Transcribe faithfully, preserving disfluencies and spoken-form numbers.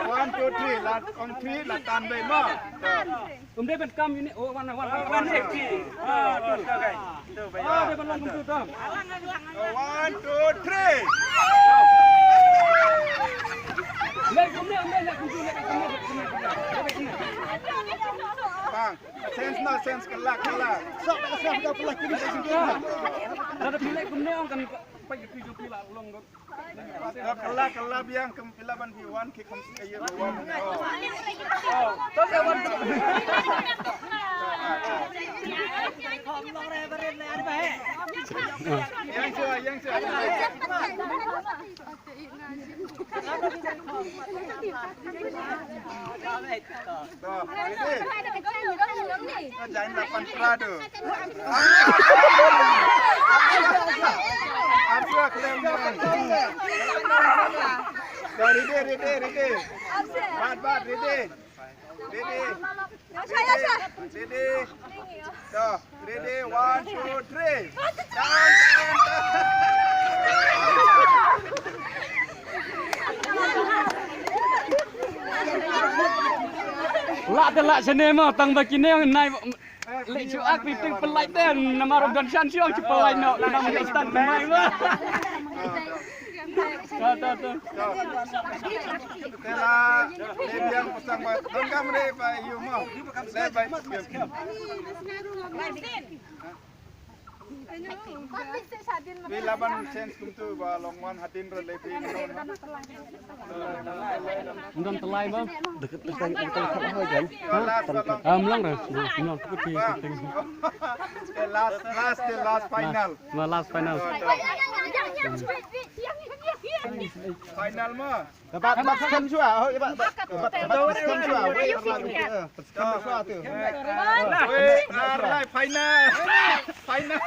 One, two, three, la ong three, la tan bei mo. Um dei ban kam ïa une, oh, one, one, one, one, two. Ah, two, two, guys. Two, guys. Ah, dei ban long kumtu tam. Oh, one, two, three. Leh kumne, um dei leh kumtu, leh kumne, leh kumne, leh kumne. Bang. Sense no sense, kylla, kylla. Sok, sok, sok, kylla, kylla, kylla. Lada phi leh kumne ong kan pait ka phi, ka phi la long. Ka kylla, kylla biang, kam phi lah ban phi wan ki kam si ayo wan. Oh. Oh, to sa wan. Yang sua, yang sua. To, ready? Jain lapan pra tu. Apa klem? To, ready, ready, ready. Bat, bat, ready. Ready. Ready. Ready. To, ready. One, two, three. Tan, tan, tan. Lah te lah shane mo, tang ba kine nai leh shu ak, phi teng pynlait te, namar don shan shu ak shu pynlait noh, namar don stan pynlait mo. To, to, to. Te la, le biang pasang ba, don kam re ba yu mo. Le ba. Phi lah ban sense kumtu ba long wan hadien re le phi. Don tylli ba? Dekat, dekat, dekat, dekat, dekat, kan? Last ba long. Ah, mlong re. Mlong, mlong, tu phi, phi teng. The last, last, the last final. Ma, last final. Final mo. Bat, bat, bat, skem shuwa. Oh, bat, bat, bat, bat, skem shuwa. Wei, skem shuwa tu. Wei, ar lai, final. Final.